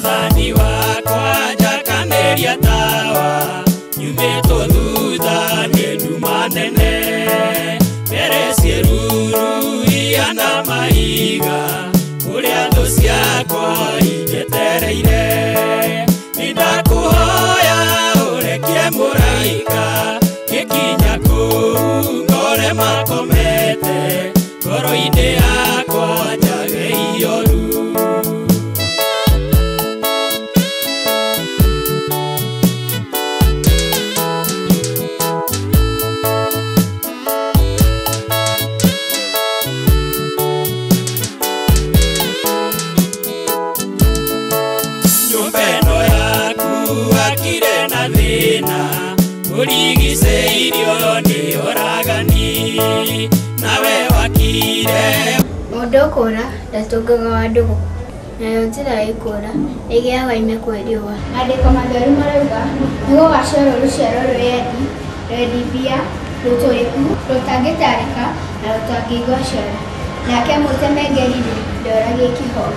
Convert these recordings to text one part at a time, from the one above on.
Mwathani wakwa njakanĩria tawa nyumĩtwo thutha nĩ nduma nene mbere ciĩruru ihana mahiga kũrĩa thũ ciakwa injetereire nĩndakũhoya ũrekie mũraika gĩkinya kũu ngore makomete ngoro-inĩ yakwa njage ihoru. Urigiceirio nĩ oragani nawe wakire. Mũndũ ũkũra ndatũngaga wa ndũgũ, nayo njĩra ĩkũra ĩgĩaga ime kwĩ riũa. Maandĩko matheru marauga nĩgũgaciarwo rũciaro rwĩyendi, rwendi mbia, rũtũrĩku, rũtangĩtarĩka na rũtangĩigua ciara. Nake mũtemengeri-rĩ, ndoragie kĩhoo.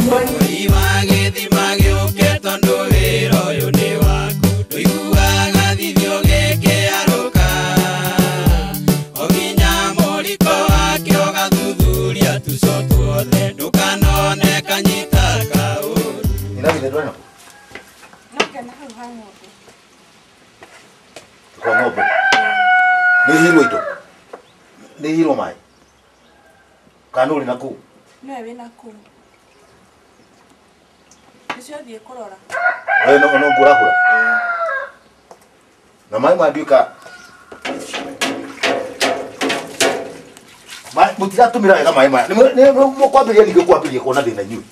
Mũrima gĩthima gĩũke tondũ wĩra ũyũ nĩ waku ndũiguaga thithio gĩkĩarũka o nginya mũriko wake ũgathuthuria tuco tuothe ndũkanone kanyita kaũru. Nĩna hau ha ng'ombe. Kwa ng'ombe. Nĩ ihirwo indo. Nĩ ihirwo maĩ. Kana ũrĩ na kũu? Nĩwe wĩna kũu. Nĩcio thiĩ kũrora. We no no ngũrahũra. Na maĩ manduĩka mũtiratũmĩra wega maĩ maya. Nĩ mũkwambĩrĩria ningĩ kwambĩrĩria kuona thĩna inyuĩ.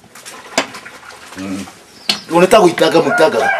Rĩu nĩ ta gũitanga mũitangaga.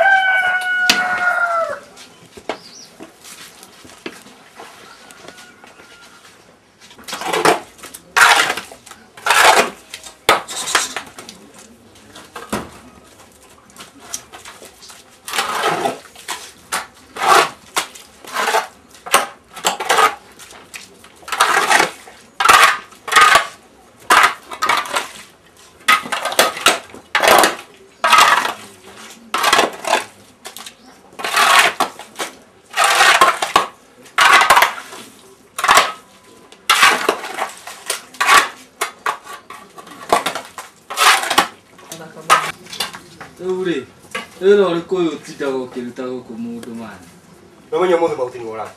Rĩu-rĩ, wĩra ũrĩkũ ũyũ ũtindaga ũkĩruta gũkũ mũndũ mani? Nĩũmenye ũmũthĩ mahuti nĩworaga.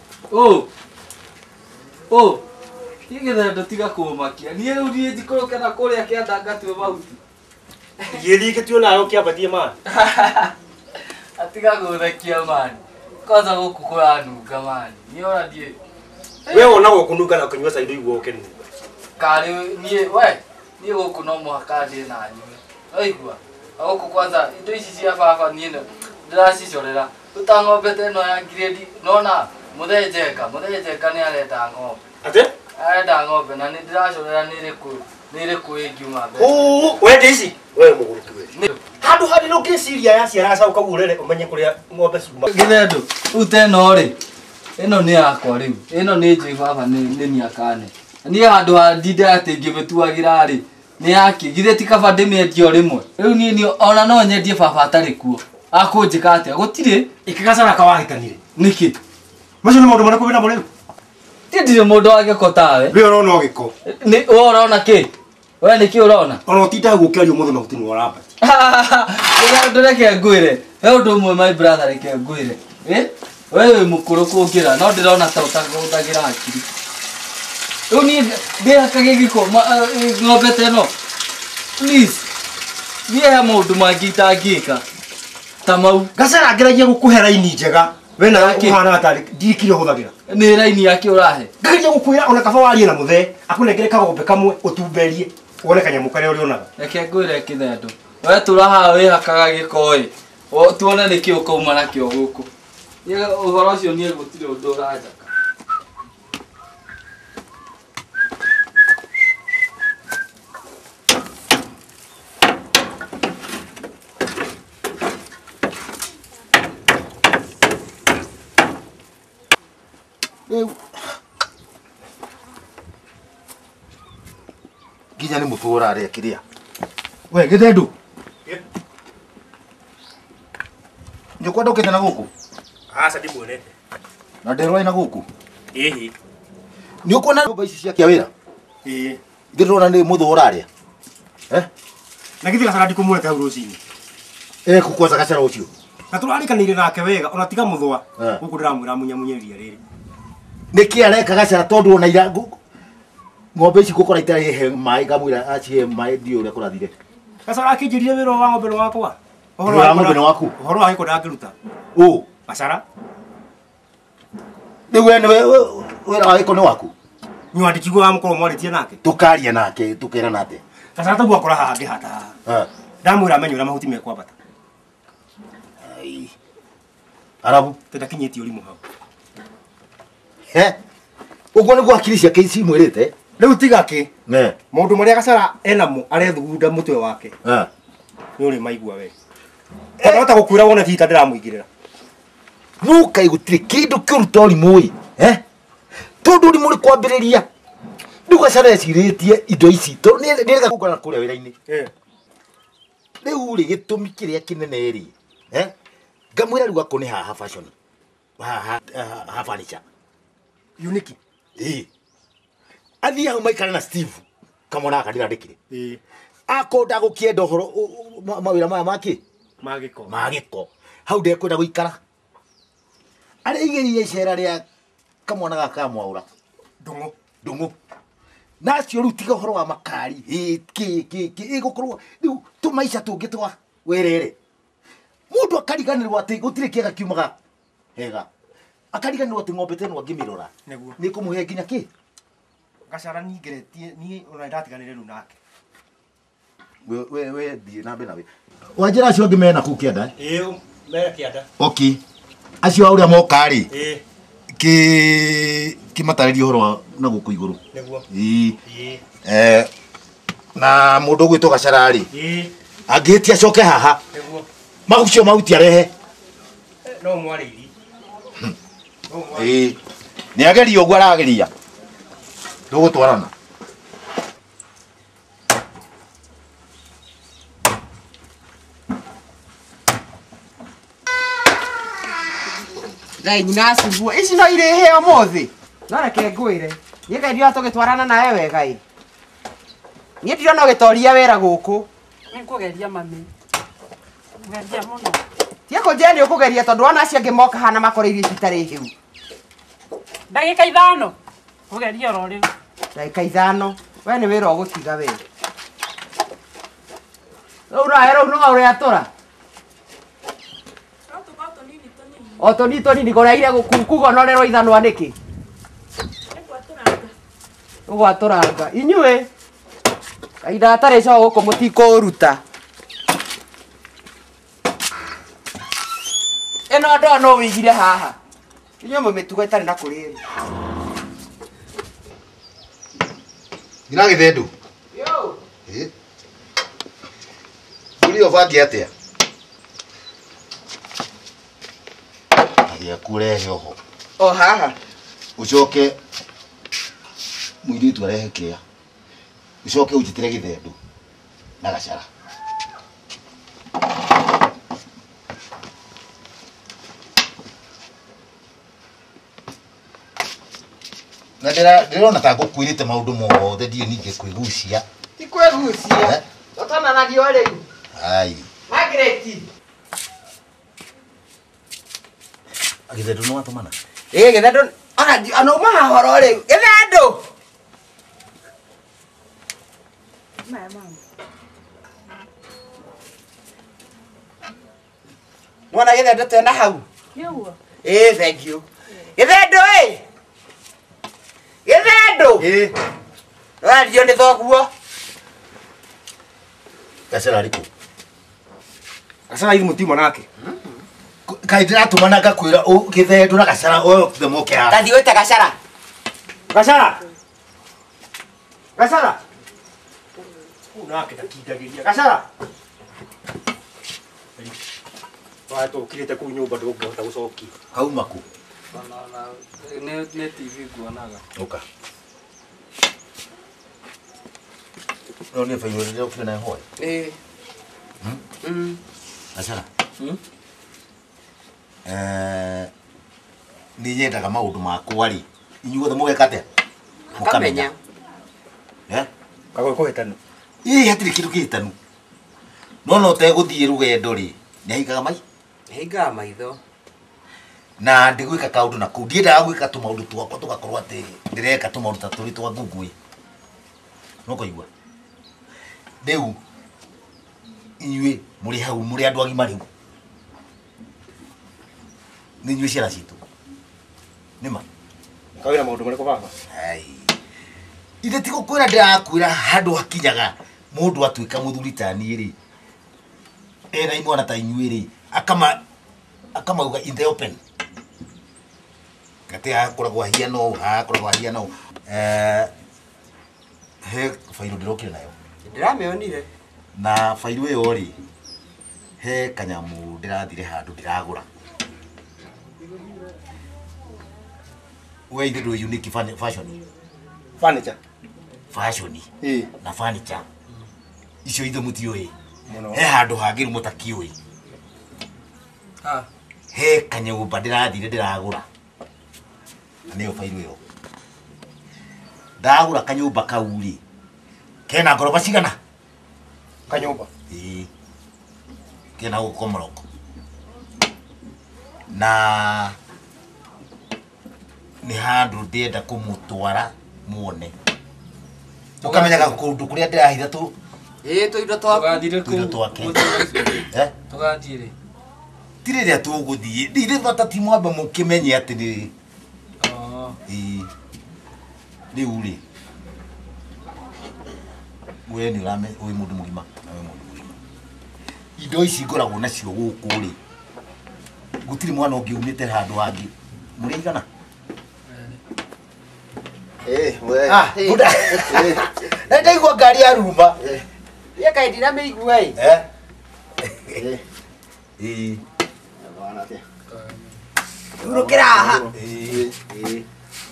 Ũ, niĩ gĩthendo tiga kũmakia. Niĩ rĩu niĩ njikũrũke na kũrĩa kĩanda ngatue mahuti. Gĩthiĩ gĩtue nawe ũkĩambatie mani. Atiga gũthekia mani. Kwanza gũkũ kũranunga mani. Niĩ ona ndiĩ. We wonaga ũkũnunga na ũkĩnyua cai ndũiguaga ũkĩnunga. Karĩ niĩ we, niĩ gũkũ no mũhaka ndĩe na nyue. Waigua? Gũkũ kwanza indo ici cia baba niĩ ndĩracicorera. Rĩu ta ng'ombe ta ĩno ya grade nona mũthee Njenga nĩ arenda ng'ombe. Atĩ? Arenda ng'ombe na nĩ ndĩracorera nĩ ĩrĩkũ ĩngiuma mbeca. Wende ici? We mũgũrũki we. Handũ harĩ ũngĩciria yaciara gacaũ kau ũrere ũmenye kũrĩa ng'ombe ciuma. Gĩthendũ, rĩu ta ĩno rĩ, ĩno nĩ yakwa rĩu. Ĩno nĩ njũĩ baba nĩ niĩ akane. Niĩ handũ ha ndinde atĩ ngĩmĩtuagĩra rĩ, nĩ yake githĩ ti kaba ndĩmĩendie o rĩmwe. Rĩu niĩ ona no nyendie baba atarĩ kuo. Akũnjĩka atĩa? Gũtirĩ. Ĩkĩgacara kawahĩtanire. Nĩkĩ? Macio nĩ maũndũ marĩkũ wĩnamo rĩu? Niĩ ndirĩ mũndũ wa gĩko tawe. We ũrona o gĩko. Nĩ we ũrona kĩ? We nĩkĩ ũrona? Ona ũtindaga gũkĩaria ũmũthĩ mahuti nĩworambatia. Gĩthendũ reke ngwĩre. He ũndũ ũmwe my brother reke ngwĩre. We wĩ mũkũrũ kũngĩra no ndĩrona ta ũtahũthagĩra hakiri. Rĩu niĩ ndĩhakage gĩko ng'ombe ta ĩno. Please. Niĩ he maũndũ mangĩ itangĩka ta mau. Gacara ngeragia gũkũhe raini njega. We nawe ũhanaga tarĩ ndirikire ũhũthagĩra. Nĩ raini yake ũrahe? Ngageria gũkwĩra ona kaba warie na mũthee akũnengere kagombe kamwe ũtumberie wone kanyamũ karĩa ũrĩonaga. Reke ngwĩre kĩthendo. We tũra haha wĩhakaga gĩko ĩ. Tuone nĩkĩ ũkauma nakĩo gũkũ. Niĩ ũhoro ũcio niĩ gũtirĩ ũndũ ũranjaka. Nginya nĩ mũtũ ũrarĩa kĩrĩa. We gĩthendũ. Nyũkwa ndũkĩte na gũkũ? Aca ndimuonete. Na nderwo na gũkũ? Ĩhĩ. Nĩ ũkuona nyũmba ici cia kĩa wĩra? Ĩĩ. Ithe ndĩrona nĩ mũthũ ũrarĩa. Eh? Na githĩ Gacara ndikũmuonete hau rũcinĩ? Eh, kwanza Gacara ũcio. Na tũrarĩkanĩire nake wega ona tiga mũthũa. Gũkũ ndĩramwĩra munyamunye ria rĩrĩ. Nĩkĩ areka Gacara tondũ ona ira ng'ombe ici ngũkora itarĩ he maĩ ngamwĩra acihe maĩ ndiũĩ ũrĩa kũrathire. Gacara akĩnjĩrire wĩra wa ng'ombe nĩ wakwa. Ũhoro wa ng'ombe nĩ waku? Ũhoro wa gĩko ndangĩruta. Ũ? Gacara. Rĩu we nĩwe wĩra wa gĩko nĩ waku? Nyuandĩki wa mũkorwo mwarĩtie nake. Tũkaria nake tũkerana atĩa? Gacara taguo akora haha ngĩhata haha. Ndamwĩra amenye ũrĩa mahuti mekwambata. Ai. Arabu ndakinyĩtie ũrimũ hau. He? Ũguo nĩguo hakiri ciake cimwĩrĩte? Rĩu tiga kĩ? Ne. Maũndũ marĩa Gacara enamo arethugunda mũtwe wake. Nĩ ũrĩ maigua we. Ndahota gũkwĩra wone ti ta ndĩramũigĩrĩra. No kaĩ gũtirĩ kĩndũ kĩũru ta ũrimũ ĩ? Eh? Tondũ ũrimũ nĩ kwambĩrĩria. Rĩu Gacara ecirĩtie indo ici tondũ nĩarega kũngana kũrĩa wĩra-inĩ. Rĩu rĩ gĩtũmi kĩrĩa kĩnene rĩ, eh? Ngamwĩra rĩu akũ nĩ haha fashion. Haha ha furniture. Unique. Ĩĩ. Athiĩ hau maikare na Steve kamwana gaka ndĩrandĩkire. Ĩĩ. Akonda gũkĩenda ũhoro mawĩra maya makĩ? Ma gĩko. Ma gĩko. Hau ndekwenda gũikara. Arĩigĩrĩire icera rĩa kamwana gaka ka Mwaũra. Ndũng'ũ. Ndũng'ũ. Na acio rĩu tiga ũhoro wa makari. Ĩ kĩ kĩ kĩ ĩgũkorwo rĩu tũmaica tũngĩ twa werere. Mũndũ akariganĩrwo atĩ gũtirĩ kĩega kiumaga hega. Akariganĩrwo atĩ ng'ombe ta ĩno angĩmĩrora. Nĩguo. Nĩ ĩkũmũhe nginya kĩ? Gacara ningeretie niĩ ona ndatiganĩire rĩu nake. We thiĩ na mbere na wĩ. Wanjĩra acio angĩ mena kũu kĩanda? Ĩĩ, mena kĩanda. Okay. Acio a ũrĩa moka rĩ. Ĩĩ. Kĩ matarĩrie ũhoro wa na gũkũ igũrũ. Nĩguo. Ĩĩ. Ĩĩ. Na mũndũ ũgwĩtwo Gacara rĩ. Ĩĩ. Angĩhĩtia acoke haha. Nĩguo. Mahucio mahuti arehe. No mwarĩirie. Ĩĩ. Nĩ ageria ũguo arageria. Tũgũtwarana. Ngai nyina aciguo ici no irĩhe ũmũthĩ. No reke ngwĩre. Niĩ Ngai ndirona tũgĩtwarana nawe wega ĩ. Niĩ ndirona ũgĩtoria wĩra gũkũ. Nĩngũgeria mami. Ngeria mũno. Tiga kũnjĩra nĩ ũkũgeria tondũ wona acio angĩ moka haha na makora irio ici itarĩ hĩu. Ndagĩka ithano. Ngũgeria oro rĩu. Ndagĩka ithano. We nĩ wĩra ũgũtiga we. Rĩu nawe rĩu no ũrĩatũra. O tũnini tũnini kũreire kugonorerwo ithanwa nĩkĩ? Nĩgwatũranga. Inyuĩ kahinda gatarĩ cogo gũkũ mũtikũũruta. Ĩno ndoo no ũigire haha. Inyuĩ mwĩ mĩtugo ĩtarĩ na kũrĩ ĩrĩ. Ngina Gĩthendu. Yo. Ĩ. Ũrĩ ũbange atĩa? Gĩaku ũrehe oho. O haha. Ũcoke mũirĩtu arehe kĩa. Ũcoke ũnjĩtĩre Gĩthendu na Gacara. Na ndĩrona ta ngũkwĩrĩte maũndũ mothe ndiĩ ningĩ kwĩgucia. Ti kwĩgucia. Tũtonanagia o rĩu. Ai. Margaret. Gĩthendu nĩ watũmana? Ĩĩ Gĩthendu ona uma haha oro rĩu. Gĩthendu. Maya mama. Mwana Gĩthendu twĩna hau? Nĩguo. Ĩĩ thank you. Gĩthendu ĩ. Gĩthendu. Ĩĩ. Ũrario nĩ thoguo. Gacara arĩ kũ? Gacara ithuĩ mũtiuma nake. Kaĩ ndĩratũmana ngakwĩra Gĩthendu na Gacara othe moke haha. Tathiĩ wĩte Gacara. Gacara. Gacara. Kũu nake ndakindagĩria. Gacara. Wa tũkirĩte kũu nyũmba ndũngĩhota gũcokia. Kauma kũ? Nĩ TV nguonaga. Ũka. No nĩ bairũ rĩrĩa ũkire na hoe. Ĩĩ. Gacara. Nĩ nyendaga maũndũ makwa rĩ inyuothe mũgeka atĩa mũkamenya kagwe kũhĩtanu ĩĩ hatirĩ kĩndũ kĩhĩtanu no no ũtegũthiĩ rũgendo rĩ nĩ ahingaga mai hingaga maitho na ndigwĩka kaũndũ na kũu ndiendaga gwĩka tũmaũndũ twakwa tũgakorwo atĩ ndĩreka tũmaũndũ ta tũrĩ twa ngungũĩ no kũigua rĩu inyuĩ mũrĩ hau mũrĩ andũ agima rĩu nĩ inyuĩ ciana citũ nĩma kawĩra maũndũ marĩkũ baba ai ithe ti gũkwĩra ndĩrakwĩra handũ hakinyaga mũndũ atuĩka mũthuri ta niĩ rĩ ena imwana ta inyuĩ rĩ akamauga in the open gati hakoragwo hahiana ũũ hakoragwo hahiana ũũ he bairũ ndĩrokire nayo ndĩramĩonire na bairũ ĩyo rĩ he kanyamũ ndĩrathire handũ ndĩragũra we ithe ndũĩ unique fashion furniture fashion na furniture icio ithe mũtiũĩ he handũ hangĩ rĩu mũtakĩũĩ he kanyũmba ndĩrathire ndĩragũra na nĩyo bairũ ĩyo ndagũra kanyũmba kau rĩ kena ngoroba cigana kanyũmba ĩĩ kena gũkũ Morocco na nĩ handũ ndĩrenda kũmũtwara muone ũkamenyaga kũndũ kũrĩa ndĩrahitha tũ ĩĩ tũindo twake tũgathiĩ rĩ ti rĩrĩa tũgũthiĩ ithe bata ti mwambe mũkĩmenye atĩ nĩ ĩĩ rĩu rĩ we nĩ ũrame wĩ mũndũ mũgima na wĩ mũndũ mũgima indo ici ngoragwo nacio gũkũ rĩ gũtirĩ mwana ũngĩ umĩte handũ hangĩ mũrĩ aigana na ndaigua ngari ya ruma ĩĩ kaĩ ndiramĩigua ĩ ĩĩ hurũkĩra haha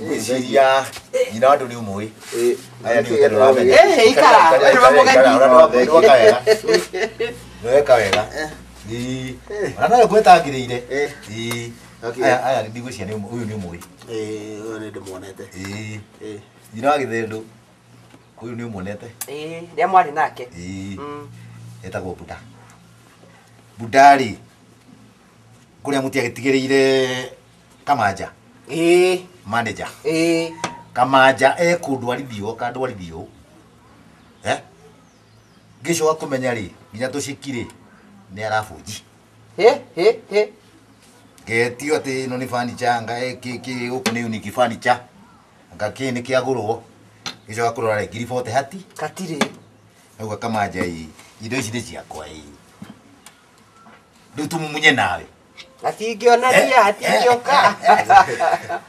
ngwĩciria nyina wa andũ nĩ ũmũĩ aya nĩ ũtarĩ ũramenya ikara nĩweka wega ĩĩ ona no ngwĩtangĩrĩire ĩĩ aya ndigwĩciria ũyũ nĩ ũmũĩ ũyũ nĩ ndĩmuonete ĩĩ nyina wa Gĩthendũ ũyũ nĩ ũmuonete ĩĩ rĩrĩa mwarĩ nake ĩĩ etagwo Buda Buda rĩ kũrĩa mũtiagĩtigĩrĩire Kamanja ĩĩ manager ĩĩ Kamanja ekũndwarithio akandwarithio ngĩcoka kũmenya rĩ nginya tũciki rĩ nĩ arabunji ngetio atĩ ĩno nĩ furniture anga kĩ gũkũ nĩ unique furniture anga kĩ nĩ kĩagũrwo ngĩcoka kũrora rĩ ngiri 40 hati katirĩ auga Kamanja ĩ indo ici nĩ ciakwa ĩ rĩu tũmumunye nawe atingĩonania atingĩũka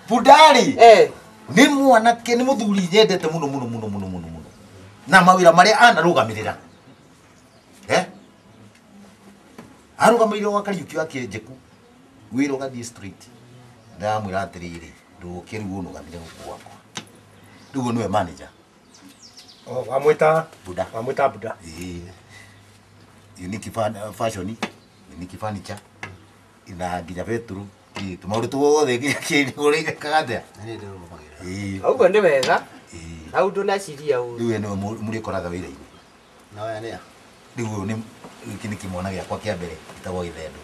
Buda rĩ nĩ mwanake nĩ mũthuri nyendete mũno mũno mũno mũno mũno mũno na mawĩra marĩa anarũgamĩrĩra arũgamĩrĩire gwa Kariũki wa Kĩenjeku wĩra ũgathiĩ street ndamwĩra atĩrĩrĩ ndũke rĩu ũnũgamĩre gũkũ gwakwa rĩu ũyũ nĩwe manager wamwĩta Buda wamwĩta Buda ĩĩ unique fashion unique furniture ina nginya beturu tũmaũndũ tuothe nginya kĩndũ ũrĩkaga atĩa ũguo nĩ wega hau ndũnaciria ũru rĩu we nĩwe mũrĩkoraga wĩra-inĩ na aya nĩa rĩu ũyũ nĩ gĩkĩ nĩ kĩmwana gĩakwa kĩa mbere gĩtagwo Gĩthendũ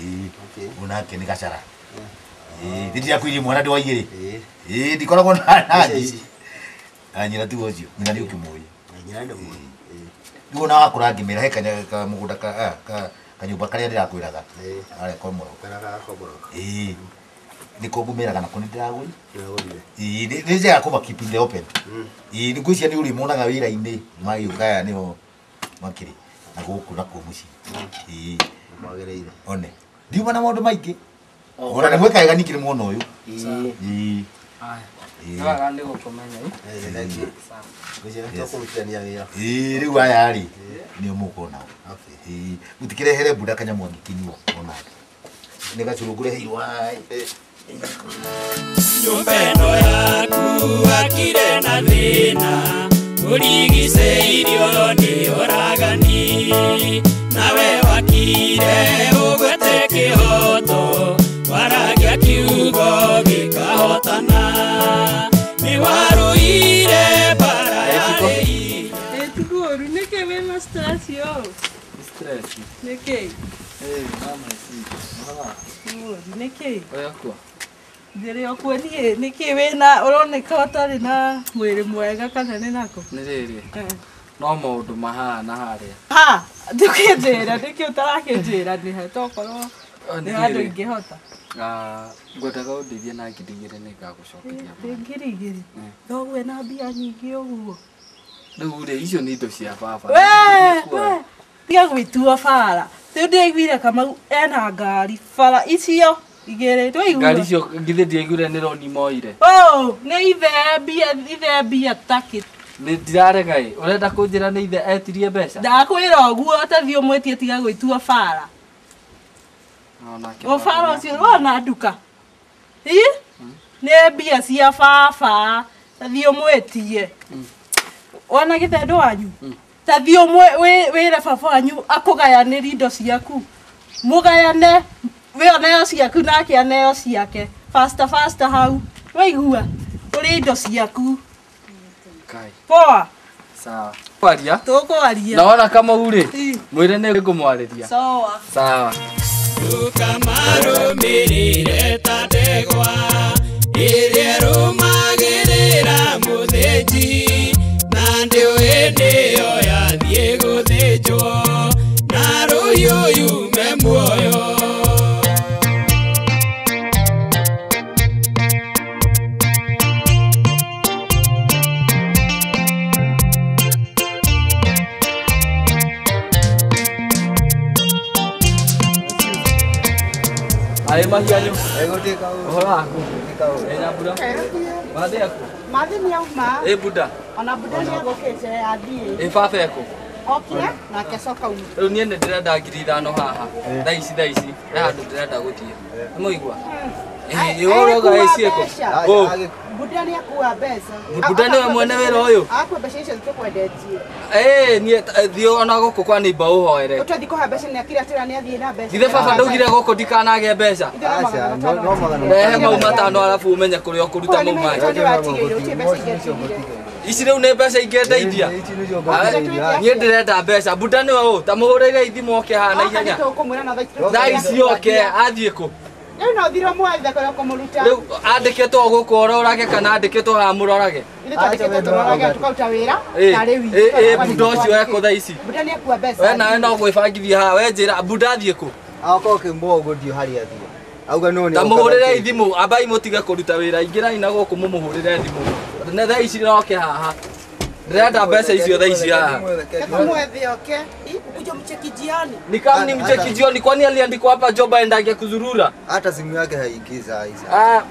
ĩĩ ũyũ nake nĩ Gacara ĩĩ ndĩrakwĩrie mwana ndĩ wa igĩrĩ ĩĩ ndikoragwo na na nyina tiwe ũcio nyina nĩ ũkĩmũĩ nyina nĩ ndĩmũĩ rĩu ona wakũra ngĩmĩra he kamũgũnda kanyũmba karĩa ndĩrakwĩraga karĩa Komoroko ĩĩ nĩko ngũmĩraga nako nĩ ndĩragũrire ĩĩ nĩ njega kũma keep in the open ĩĩ nĩ ngwĩciria nĩ ũrĩmonaga wĩra-inĩ magĩũka aya nĩo makĩrĩ na gũkũ nakuo mũciĩ ĩĩ wagĩrĩire one ndiuma na maũndũ maingĩ ona nĩ mwĩkaga ningĩ nĩ mwona ũyũ ĩĩ Nĩwega nĩ gũkũmenya ĩĩ rĩu aya rĩ nĩo mũkorwo nao ĩĩ mũtikĩrehere Buda kanyamũ angĩkĩnyua onake nĩ gacũrũ ngũreheirwo nyũmba ĩno yaku akire na thĩna ũrigicĩirio nĩ ũragani nawe wakire ũgwete kĩhoto waragia kiugo gĩkahotana nĩ warũire bara yarĩ. Tiguoru nĩkĩ wĩna stress yo? Stress. Nĩkĩ? Mama si. Mama. Tiguoru nĩkĩ? Oya kwa. Ndĩrĩ o kuo niĩ nĩkĩ wĩna ũroneka ũtarĩ na mwĩrĩ mwega kana nĩ nako? Nĩ rĩrĩ. No maũndũ mahana harĩa. Ha, ndũkĩnjĩra nĩkĩ ũtarakĩnjĩra nĩ he tokorwo nĩ handũ ingĩhota. Ngwendaga ũndeithie na 2,000 nĩngagũcokeria. 2,000? Thoguo ena mbia nyingĩ ũguo. Rĩu rĩ icio nĩ indo cia baba. We, tiga gwĩtua bara. Rĩu ndĩraiguire Kamau ena ngari bara icio igĩrĩ ndwaigua. Ngari icio githĩ ndiaiguire nĩ roni moire. Oh, nĩ ithe mbia ithe mbia takĩ. Nĩ ndirarega ĩ ũrenda kũnjĩra nĩ ithe etirie mbeca? Ndakwĩra ũguo ũtathiĩ ũmwĩtie tiga gwĩtua bara. O bara ũcio wona nduka. Ĩ? Nĩ mbia cia baba tathiĩ ũmwĩtie. Wona gĩthendũ wanyu? Tathiĩ wĩre baba wanyu akũgayanĩrie indo ciaku. Mũgayane we aneo ciaku nake aneo ciake. Faster faster hau. Waigua? Ũrĩ indo ciaku. Kai. Poa. Sawa. Kwaria? Tũkwaria. Na wona Kamau rĩ, mwĩre nĩ ngũmwarĩria. Sawa. Sawa. Ndũkamarũmĩrĩre ta ndegwa ĩrĩa ĩrũmagĩrĩra mũthĩnji na ndĩũĩ nĩyo yathiĩ gũthĩnjwo na rũhiũ yume muoyo. Aĩ mahianyu. Ũhoro waku? Ĩ Nyambura? Mathĩ aku? Mathĩ nĩ auma. Ĩ Buda? Ona Buda nĩ egũkĩte athiĩ. Ĩ baba ekũ? Okire nake acoka uma. Rĩu niĩ nĩ ndĩrenda 5,000 haha. Thaa ici he handũ ndĩrenda gũthiĩ. Nĩ mwaigua? Ĩ ũroga ĩ ciĩko? Buda nĩ akua mbeca. Buda nĩwe mwene wĩra ũyũ? Akua mbeca icio tũkwendetie. Ĩ niĩ thiĩ ona gũkũ kwa neighbor ũhoere. Ũtũthiĩ kũhe mbeca nĩ akira atĩra nĩ athiĩ na mbeca. Githĩ baba ndaugire gũkũ ndikanagĩe mbeca? Rehe mau 5 arabu ũmenye kũrĩa ũkũruta mau mangĩ. Ici rĩu nĩ mbeca ingĩndeithia. Niĩ ndĩrenda mbeca. Buda nĩwe ũ? Ta mũhũrĩre thimũ oke haha na ihenya. Thaa ici oke athiĩ kũ? Rĩu no thiro mwethe kũrĩa ũkũmũruta. Rĩu andĩkĩtwo gũkũ ororage kana andĩkĩtwo haha mũrorage? Ithuĩ twandĩkĩtwo tũrorage tũkaruta wĩra tarĩ witũ. Ĩ Buda ũcio ekũ thaa ici? Buda nĩ akua mbeca. We nawe no gwĩbangithia haha we njĩra Buda athiĩ kũ? Akorwo kĩmũa ũguo ndiũ harĩa athiĩ. Auga no nĩ. Ta mũhũrĩre thimũ ambai mũtige kũruta wĩra ingĩrai na gũkũ mũmũhũrĩre thimũ. Na thaa ici oke haha. Ndĩrenda mbeca icio thaa ici haha. Mwethe oke. Ukuje mcheki jioni. Ni kama ni mcheki jioni kwani aliandikwa hapa job aendage kuzurura? Hata simu yake haingii saa hizi. Ah,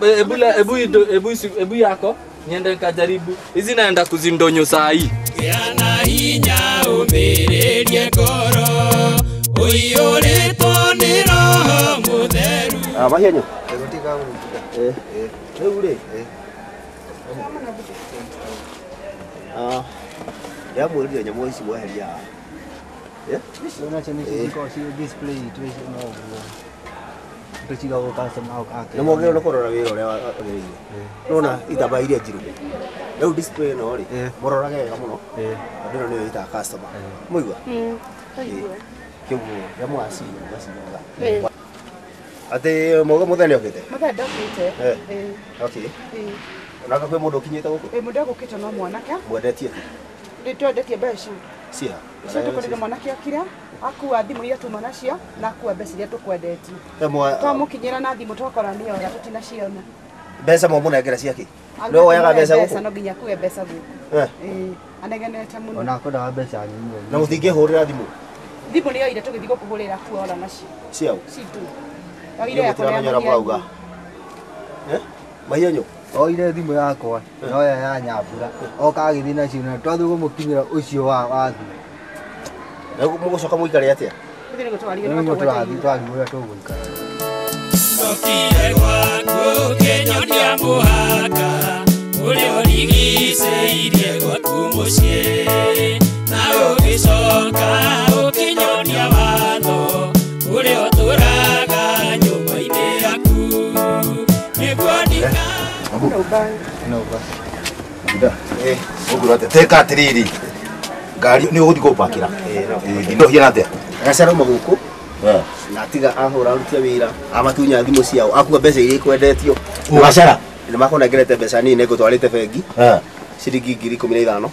ebu yako niende nikajaribu. Hizi naenda kuzindonyo saa hii. Gĩa hinya ũmĩrĩrie ngoro ũiyũrĩtwo nĩ Roho Mũtheru. Ah, mahianyu. Rĩu rĩ. Ah. Ndĩramwĩrire nyamũ ici mweheria haha. Nĩ mwagĩrĩirwo nĩ kũrora wĩra ũrĩa wagĩrĩire. Nĩwona itambaya iria njirũ. Rĩu display ĩno rĩ, mũrorage wega mũno. Tondũ ĩno nĩyo ĩtaga customer. Mũigua? Kĩguo, rĩrĩa mũgaciga mũgaciga. Atĩ mauga mũthee nĩ okĩte? Mũthee ndokĩte. Okay. Onaka kwĩ mũndũ ũkinyĩte gũkũ? Ĩ mũndũ egũkĩte no mwanake. Mwendetie kĩ? Twendetie mbeca. Cia? Icio tũkũrire mwanake okire akua thimũ iria tuma nacio na akua mbeca iria tũkwendetie. Twamũkinyĩra na thimũ twakora nĩora tũtinaciona. Mbeca mwamũnengera cia kĩ? Nĩwe woyaga mbeca gũkũ? No nginya akue mbeca gũkũ. Ĩ anegenete mũno. Ona akwendaga mbeca nyingĩ. Na mũtingĩhũrĩra thimũ? Thimũ nĩyo ire tũgĩthiĩ gũkũhũrĩra akua ora nacio. Cia ũ? Citũ. Oire yakwa ya mũrauga. Mahianyu? Oire thimũ yakwa noya ya Nyambura oka agĩthiĩ nacio na twathiĩ kũmũkinyĩra ũcio wa thimũ. Na mũgũcoka mũikare atĩa? Nĩguo tũrathiĩ twathiĩ ũrĩa tũgũikara. Ndokire gwaku ũkĩnyonia mũhaka ũrĩa ũrigicĩirie gwaku mũciĩ na ũgĩcoka ũkĩnyonia watho ũrĩa ũtũraga No ba. Buda. Ũguo atĩa? Teka atĩrĩrĩ. Ngari nĩ ũgũthiĩ kũmpakĩra. Indo hiana atĩa? Gacara uma gũkũ. Na tiga ahũra aruti a wĩra amatunya thimũ ciao akua mbeca iria ikwendetio. Gacara. Nĩ makũnengerete mbeca nini ngũtwarĩte bengi. Ciringi 15,000.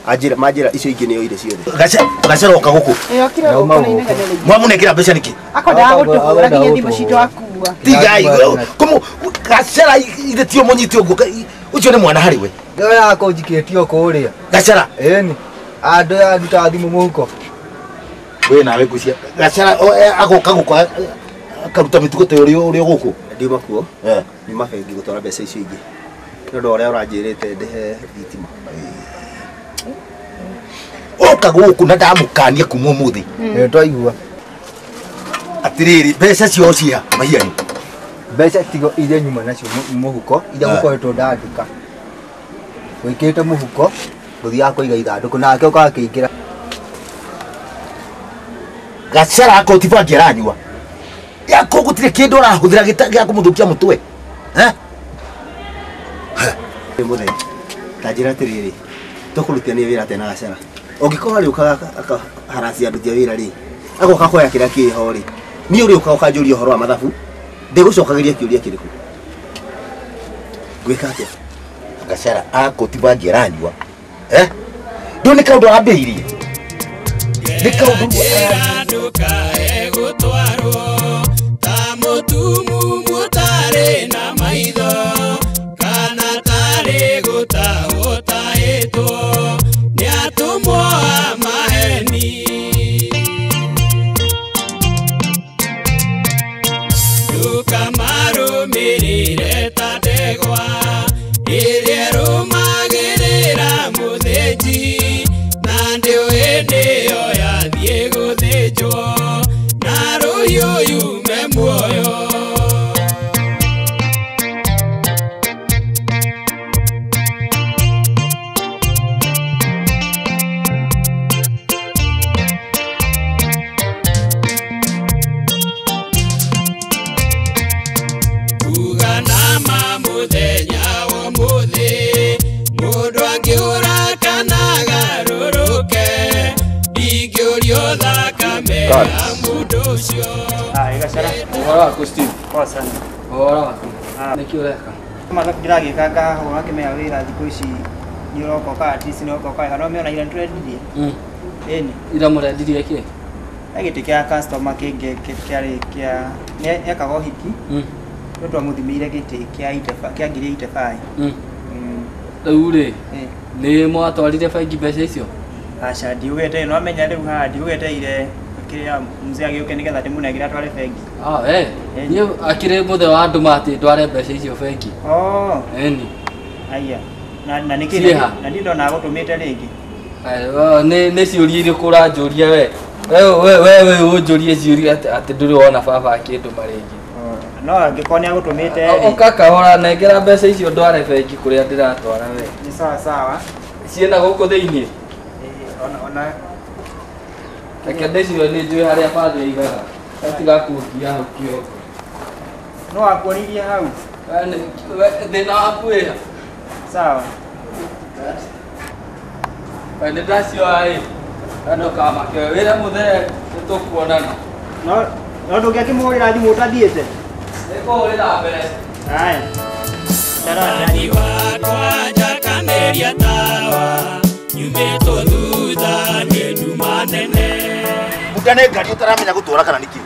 Anjĩra manjĩra icio ingĩ nĩoire ciothe. Gacara oka gũkũ. Okire gũkũ na inegene rĩingĩ. Mwamũnengera mbeca nĩkĩ? Akwendaga gũtũhũra nginya thimũ citũ akua. Tigai kũmũ Gacara ithe tio mũnyite ũguo ũcio nĩ mwana harĩ we. Ndoo yako njikĩtio kũrĩa. Gacara. Ĩni. Andũ ya nduta thimũ mũhuko. We nawe ngũcia. Gacara agoka gũkũ akaruta mĩtugo ta ũrĩa gũkũ. Ndiuma kuo. Nyuma bengi gũtwara mbeca icio ingĩ. Nĩ ũndũ ũrĩa ũranjĩrĩte ndĩhe thitima. Oka gũkũ na ndamũkania kuma ũmũthĩ. Nĩ twaigua. Atĩrĩrĩ mbeca ciao cia mahianyu. Mbeca tigo iria nyuma nacio mũhuko iria gũkoretwo ndanduka. Wĩkĩrĩte mũhuko gũthiaga kũiga ithandũkũ nake ũkaga akĩingĩra. Gacara ako ti bangi aranyua. Yako gũtirĩ kĩndũ arahũthĩra gĩa kũmũthũkia mũtwe. Mũthee, ta njĩra atĩrĩrĩ, tũkũrutithania wĩra atĩa na Gacara? Ũngĩkorwo arĩũkaga akaharacia aruti a wĩra rĩ, agoka kuoya kĩrĩa kĩho rĩ, niĩ ũrĩũkaga ũkanjũria ũhoro wa mathabu, ndĩgũcokagĩria kĩũria kĩrĩkũ? Ngwĩka atĩa? Gacara ako ti bangi aranyua. Ndũ nĩ kaũndũ arambĩrĩirie. Nĩ kaũndũ ndũkae gũtwarwo ta mũtumumu ũtarĩ na maitho kana tarĩ gũtahwo tahĩtwo nĩ atũmwo a maheni. Ndũkamarũmĩrĩre ta ndegwa ĩrĩa ĩrũmagĩrĩra mũthĩnji na ndĩũĩ nĩyo yathiĩ gũthĩnjwo na rũhiũ yume muoyo. Uga na ma mũthenya wa ũmũthĩ mũndũ angĩũra kana agarũrũke ndingĩũrio thakame ya mũndũ ũcio. Gacara. Ũhoro waku Steve? Poa sana. Ũhoro waku? Nĩkĩ ũreka? Mathabu ndĩragĩka ngahũra kĩmea wĩra thikũ ici nĩ ũroka ũka at least nĩ ũroka ũkarĩha no ũmĩona ira nĩtũrendirie. Ĩni. Ira mũrendirie kĩ? He gĩtĩ kĩa customer kĩngĩ kĩarĩ kĩa nĩ ekaga ũhiki. Nĩ twamũthimĩire gĩtĩ kĩa 85,000. Rĩu rĩ nĩ mwatwarire bengi mbeca icio? Aca ndiugĩte no amenya rĩu haha ndiugĩteire kĩrĩa mzee agĩũke nĩgetha ndĩmũnengere atware bengi. Niĩ akĩrĩ mũthee wa ndũma atĩ ndware mbeca icio bengi. Ĩni. Aya. Na nĩkĩ na niĩ ndona agũtũmĩte rĩngĩ. Nĩ ciũria irĩkũ ũranjũria we? We ũnjũrie ciũria atĩ ndũrĩ wona baba akĩndũma rĩngĩ. No angĩkorwo nĩ agũtũmĩte rĩ. Ũka kahora nengera mbeca icio ndware bengi kũrĩa ndĩratwara we. Nĩ sawa sawa. Ciĩna gũkũ thĩinĩ? Ona Reke ndĩciwe nĩ njũĩ harĩa bathĩ aigaga. Gatigakungia hau kĩongo. No akuonirie hau. Thĩna waku wĩha? Sawa. We nĩ ndacioya ĩ. Ndũkamake wĩra mũthee nĩtũkuonana. No ndũngĩakĩmũhũrĩra thimũ ũtathiĩte? Nĩngũhũrĩra mbere. Haya. Mwathani wakwa njakanĩria tawa nyumĩtwo thutha nĩ nduma nene. Buda nĩ ngari ũtaramenya gũtwara kana nĩkĩ?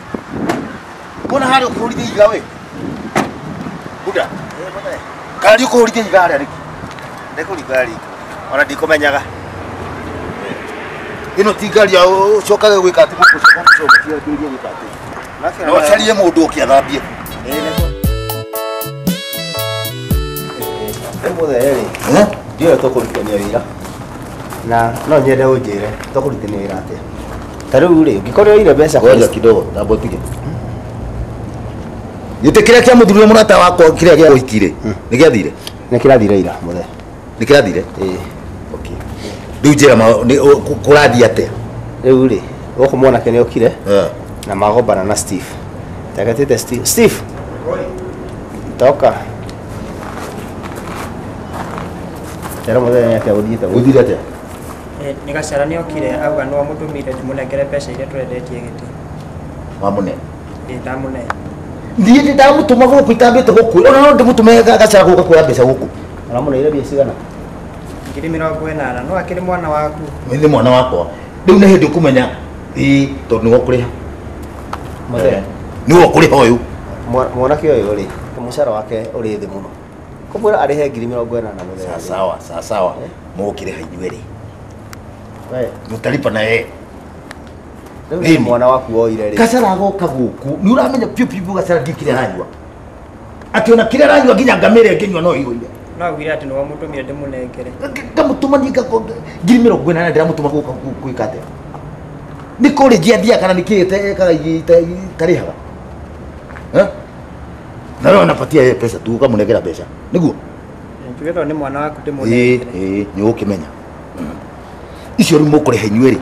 Mbona harĩa ũkĩhũrithia ihiga we? Buda. Ngari ũkũhũrithia ihiga harĩa nĩkĩ? Ndĩkũringa riko. Ona ndikũmenyaga. Ĩno ti ngari ya ũcokage gwĩka atĩ gũkũ ũcoka gwĩka atĩ. No ũcarie mũndũ ũke athambie. Mũthee rĩ, ndiũĩ tũkũrutithania wĩra na no nyende ũnjĩre tũkũrutithania wĩra atĩa. Ta rĩu rĩ, ũngĩkorwo ũire mbeca Ngoja kidogo, namba ũtige. Gĩtĩ kĩrĩa kĩa mũthuri wa mũrata wakwa kĩrĩa gĩa ũhiki rĩ, nĩ gĩathire? Nĩ kĩrathire ira mũthee. Nĩ kĩrathire? Ĩĩ. Okay. Rĩu njĩra kũrathiĩ atĩa? Rĩu rĩ, gũkũ mwanake nĩ okire na magombana na Steve. Tagatĩte Steve. Steve. Toka. Tera mũthenya atĩa gũthiĩte? Gũthire atĩa? Nĩ Gacara nĩ okire auga no amũtũmire ndĩmũnengere mbeca iria tũrendetie gĩtĩ. Wamũne? Ĩ ndamũne. Niĩ ndamũtũma gũkũ itambĩte gũkwĩra ona no ndĩmũtũme Gacara gũka kuoya mbeca gũkũ. Ũramũneire mbia cigana? 80,000. No akĩrĩ mwana waku. Nĩ mwana wakwa. Rĩu nĩ hĩndĩ ũkũmenya ĩĩ tondũ nĩwe ũkũrĩha. Mũthee. Nĩwe ũkũrĩha ũyũ. Mwanake ũyũ rĩ, mũcara wake ũrĩ thĩ mũno. Kũmwĩra arĩhe 80,000 mũthenya. Sawa sawa sawa. Mũgũkĩrĩha inyuĩ rĩ. We. Mũtaripa na yeye. Rĩu nĩ mwana waku woire rĩ. Gacara agoka gũkũ. Nĩ ũramenya piũ piũ Gacara ndiũ kĩrĩa aranyua. Atĩ ona kĩrĩa aranyua nginya ngamĩra ĩngĩnyua no ĩihũire. No augire atĩ nĩwe ũmũtũmire ndĩmũnengere. Ngamũtũma niĩ 80,000 ndĩramũtũma gũka gwĩka atĩa? Nĩ college athiaga kana nĩ kĩĩ ekaga itarĩhaga? Eh? Na wewe unapatia yeye pesa tu ukamũnengera mbeca. Nĩguo? Njuge tondũ nĩ mwana waku ndĩmũnengere. Ĩĩ nĩ ũgũkĩmenya. Icio rĩu mũkũrĩha inyuĩ rĩ.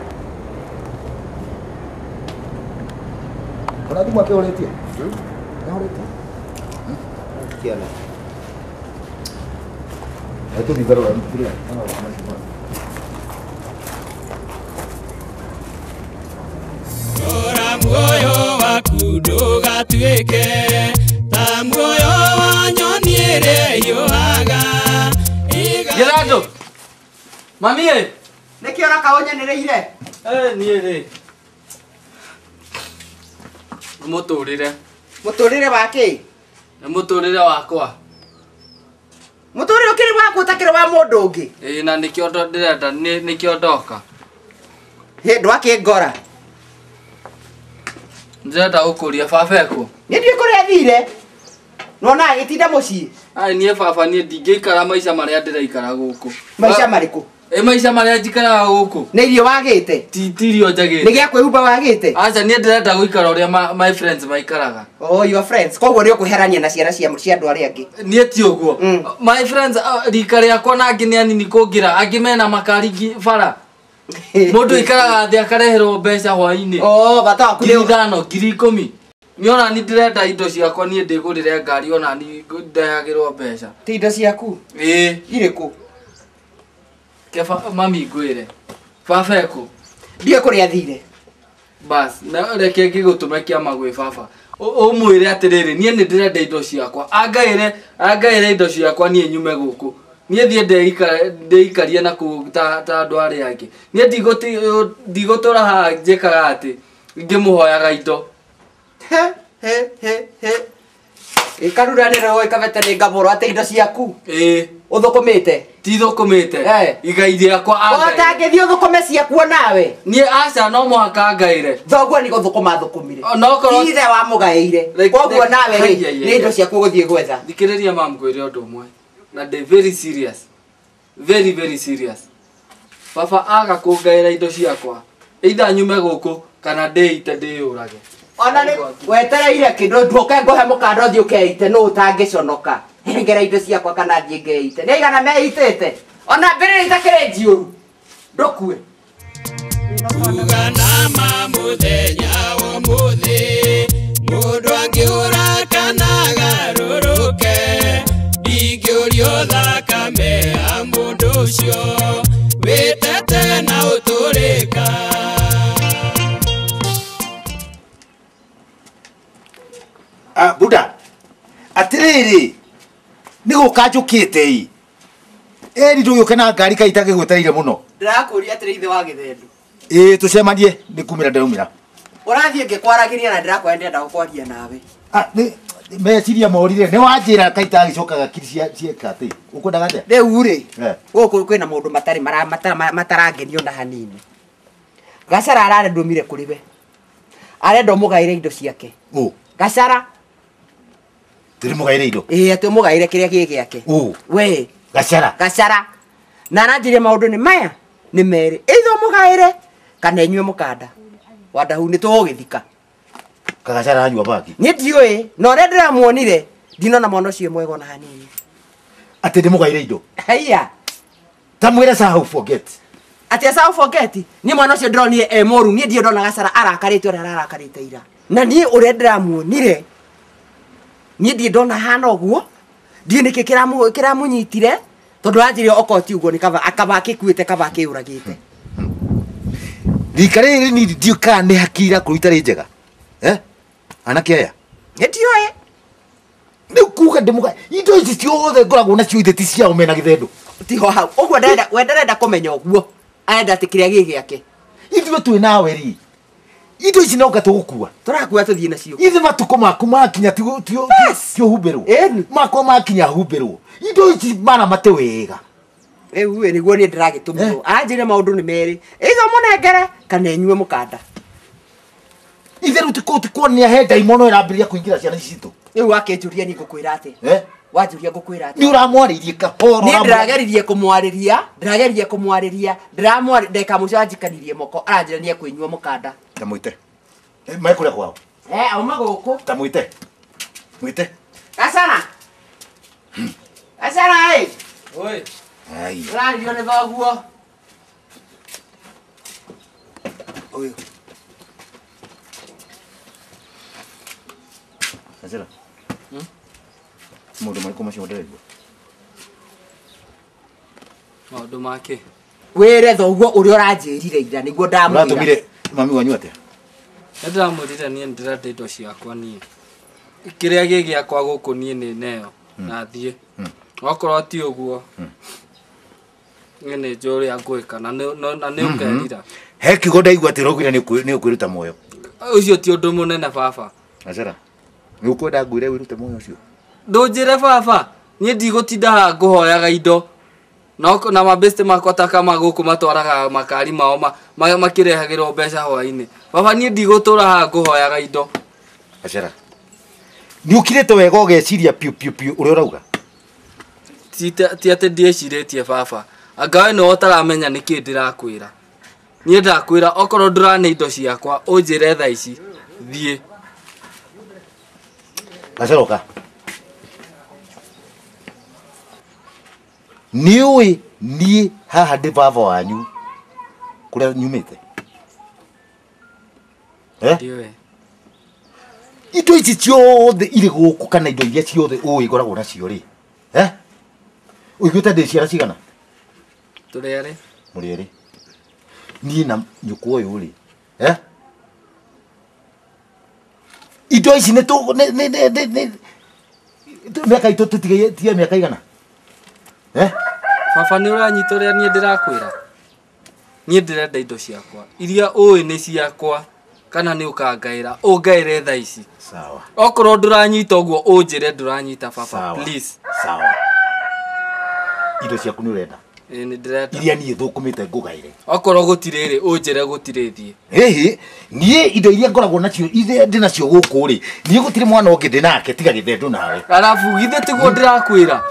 Ona thimũ akĩhũrĩtie? Ahũrĩtie? Kĩana. Tũthiĩ ngarora. Rora muoyo waku ndũgatuĩke ta muoyo wa nyoni ĩrĩa ĩhiũhaga. Gĩthandũ. Mami ĩ. Nĩkĩ ũroka ũnyanĩrĩire? Niĩ rĩ. Mũtũrĩre. Mũtũrĩre wa kĩ? Nĩ mũtũrĩre wakwa. Mũtũrĩre ũkĩrĩ waku ũtakĩrĩ wa mũndũ ũngĩ? Ĩĩ na nĩkĩo ndĩrenda nĩkĩo ndoka. Hĩ ndwakĩngora. Ndĩrenda gũkũria baba ekũ. Niĩ ndiũĩ kũrĩa athire. Nona agĩtinda mũciĩ. Ai niĩ baba niĩ ndingĩikara maica marĩa ndĩraikara gũkũ. Maica marĩkũ? Ĩ maica marĩa njikaraga gũkũ. Nĩ irio wagĩte? Ti irio njagĩte. Nĩ gĩa kwĩhumba wagĩte? Aca niĩ ndĩrenda gũikara ũrĩa my friends maikaraga. Oh, your friends. Koguo nĩ ũkwĩherania na ciana cia andũ arĩa angĩ. Niĩ ti ũguo. My friends rika rĩakwa na angĩ nĩ anini kũngĩra, angĩ mena makari bara. Mũndũ aikaraga thĩ akareherwo mbeca hwaĩ-inĩ. Oh, bata waku nĩ 5,000, 10,000. Niĩ ona niĩ ndĩrenda indo ciakwa niĩ ndĩgũrĩre ngari ona niĩ ndehagĩrwo mbeca. Ti indo ciaku? Ĩĩ. Irĩkũ? Keba mami ngwĩre. Baba ekũ? Ndiũĩ kũrĩa athire. Bas, na reke ngĩgũtũme kĩama gwĩ baba. Ũmwĩre atĩrĩrĩ, niĩ nĩ ndĩrenda indo ciakwa. Angaĩre indo ciakwa niĩ nyume gũkũ. Niĩ thiĩ ndĩikarie na kũu ta andũ arĩa angĩ. Niĩ ndigũtũra haha njĩkaga atĩ ngĩmũhoyaga indo. He he he he. Ĩkaruranĩrwo ĩkabete nĩ ngamũrwo atĩ indo ciaku. Ĩĩ. Ũthũkũmĩte? Ti thũkũmĩte. Igai rĩakwa angaĩre. Ũtangĩthiĩ ũthũkũme ciaku onawe. Niĩ aca no mũhaka angaĩre. Thoguo nĩ gũthũkũma athũkũmire. Onokorwo ti ithe wamũgaĩire. Koguo nawe rĩ nĩ indo ciaku ũgũthiĩ gwetha. Thikĩrĩria mam ngwĩre ũndũ ũmwe. Na ndĩ very serious. Very very serious. Baba aga kũngaĩra indo ciakwa. Either nyume gũkũ kana ndĩite ndĩyũrage. Ona nĩ wetereire kĩndũ ndũke ngũhe mũkanda ũthiĩ ũkeite nũ ũtangĩconoka. Hengera indo ciakwa kana thiĩ ngeite. Nĩ aigana meitĩte. Ona mbĩrĩra itakĩrĩ njiũru. Ndũkue. Uga nama mũthenya wa ũmũthĩ mũndũ angĩũra kana agarũrũke ndingĩũrio thakame ya mũndũ ũcio wĩtete na ũtũrĩka. Buda, atĩrĩrĩ nĩ gũka njũkĩte ĩ ĩri ndũgĩũke na ngari kaĩ itangĩgwetereire mũno. Ndĩrakũria atĩrĩ ithe wa Gĩthendu. Ĩĩ tũcemanie nĩ kumĩra ndĩraumĩra. Ũrathiĩ ngĩkwaragĩria na ndĩrakwenda ndĩrenda gũkwaria nawe. Nĩ meciria morire nĩ wanjĩra kaĩ itagĩcokaga kiri cieka atĩ ũkwendaga atĩa? Rĩu rĩ gũkũ kwĩna maũndũ matarĩ matarangenio na hanini. Gacara ararendũmire kũrĩ we. Arenda ũmũgaĩre indo ciake. Ũ? Gacara. Ndĩrĩmũgaĩre indo? Ĩĩ atĩ ũmũgaĩre kĩrĩa gĩ gĩake. Ũ? We. Gacara. Gacara. Na aranjĩria maũndũ nĩ maya nĩ merĩ. Either ũmũgaĩre kana inyue mũkanda. Wandahu nĩ tũgũgĩthika. Kagacara anyua bangi. Niĩ ndiũĩ na ũrĩa ndĩramuonire ndinona mwana ũcio mwega ona hanini. Atĩ ndĩmũgaĩre indo? Haiya. Ta mwĩre sahau forget. Atĩ sahau forget? Niĩ mwana ũcio ndĩronire e mũru niĩ ndirĩ ndona Gacara arakarĩte ũrĩa ararakarĩte ira. Na niĩ ũrĩa ndĩramuonire niĩ ndirĩ ndona hana ũguo ndiũĩ nĩkĩ kĩramũnyitire Tondu anjire okorwo ti uguo ni kaba akaba akikuite kaba akiuragite. Rika rĩrĩ ni ndiũ kana nĩ hakiri irakorwo itarĩ njega. Eh? Anake aya. Nĩndioĩ. Rĩu kuga ndĩmũga indo ici ciothe ngoragwo nacio ithe ti ciao mena gĩthendũ. Tiho hau. Ũguo ndarenda we ndarenda kũmenya ũguo. Arenda atĩ kĩrĩa gĩ gĩake. Ithuĩ twĩ nawe rĩ. Indo ici no nga tũgũkua. Tũrakua tũthiĩ nacio. Ithe matukũ maku makinya ti ũhumbĩrwo. Makwa makinya humbĩrwo. Indo ici maramate wega. Rĩu ĩ nĩguo niĩ ndĩragĩtũmĩrwo. Aranjĩra maũndũ nĩ merĩ. Either mũnengere kana inyue mũkanda. Ithe rĩu ti kuonania he ndaimono ĩrambĩrĩria kũingĩra ciana ici citũ. Rĩu wakĩnjũria niĩ ngũkwĩra atĩa? Eh? Wanjũria ngũkwĩra atĩa? Nĩ ũramwarĩirie kahora. Niĩ ndĩrageririe kũmwarĩria, ndĩrageria kũmwarĩria, ndĩramwarĩria ndagĩka mũico anjikanirie moko, aranjĩra nĩ ekũinyua mũkanda. Ta mwĩte. Mae kũrĩa kwao? Eh, auma gũkũ. Ta mwĩte. Mwĩte. Gacana. Gacana ĩ. Oi. Ai. Ũraririo nĩ thoguo. Ũyũ. Gacana. Maũndũ marĩkũ macio ndĩraigua? Maũndũ make. Wĩre thoguo ũrĩa ũranjĩrire ira nĩguo ndamwĩra. Ũratũmire mami wanyu atĩa? Nĩndĩramwĩrire niĩ nĩndĩrenda indo ciakwa niĩ. Kĩrĩa gĩ gĩakwa gũkũ niĩ nĩ neo na thiĩ. Okorwo ti ũguo niĩ nĩ njũĩ ũrĩa ngwĩka na nĩ ũkerira. He kiugo ndaigua atĩ ũraugire nĩ ũkwĩruta muoyo. Ũcio ti ũndũ mũnene baba. Gacera. Nĩ ũkwenda ngwĩre wĩrute muoyo ũcio? Ndũnjĩre baba, niĩ ndigũtinda haha ngũhoyaga indo. Na mabeste makwa ta kama gũkũ matwaraga makari mao makĩrehagĩrwo mbeca hwainĩ. Baba niĩ ndigũtũra haha ngũhoyaga indo. Gacera. Nĩ ũkirĩte wega ũgeciria piũ piũ piũ ũrĩa ũrauga? Ti atĩ ndiĩcirĩtie baba. Anga we nĩwe ũtaramenya nĩkĩ ndĩrakwĩra. Niĩ ndakwĩra okorwo ndũrane indo ciakwa ũnjĩre thaa ici thiĩ. Gacera ũka. Nĩ ũĩ niĩ haha ndĩ baba wanyu kũrĩa nyumĩte? Eh? Ndiũĩ. Indo ici ciothe irĩ gũkũ kana indo iria ciothe ũĩ ngoragwo nacio rĩ? Eh? Ũiguĩte ndĩ ciana cigana? Tũrĩ erĩ. Mũrĩ erĩ. Niĩ na nyũkwa ũyũ rĩ? Eh? Indo ici nĩ nĩ mĩaka itũ tũtigatie mĩaka igana? Eh? Baba nĩ ũranyita ũrĩa niĩ ndĩrakwĩra? Niĩ ndĩrenda indo ciakwa. Iria ũĩ nĩ ciakwa kana nĩ ũkangaĩra, ũngaĩre thaa ici. Sawa. Okorwo ndũranyita ũguo ũnjĩre ndũranyita baba, Sawa. please. Sawa. Indo ciaku nĩ ũrenda? Ĩĩ nĩ ndĩrenda. Iria niĩ thũkũmĩte ngũgaĩre. Okorwo gũtirĩ rĩ, ũnjĩre gũtirĩ thiĩ. Hĩhĩ, niĩ indo iria ngoragwo nacio, iria ndĩ nacio gũkũ rĩ, niĩ gũtirĩ mwana ũngĩ ndĩ nake tiga gĩthendũ nawe. Arabu githĩ tiguo ndĩrakwĩra?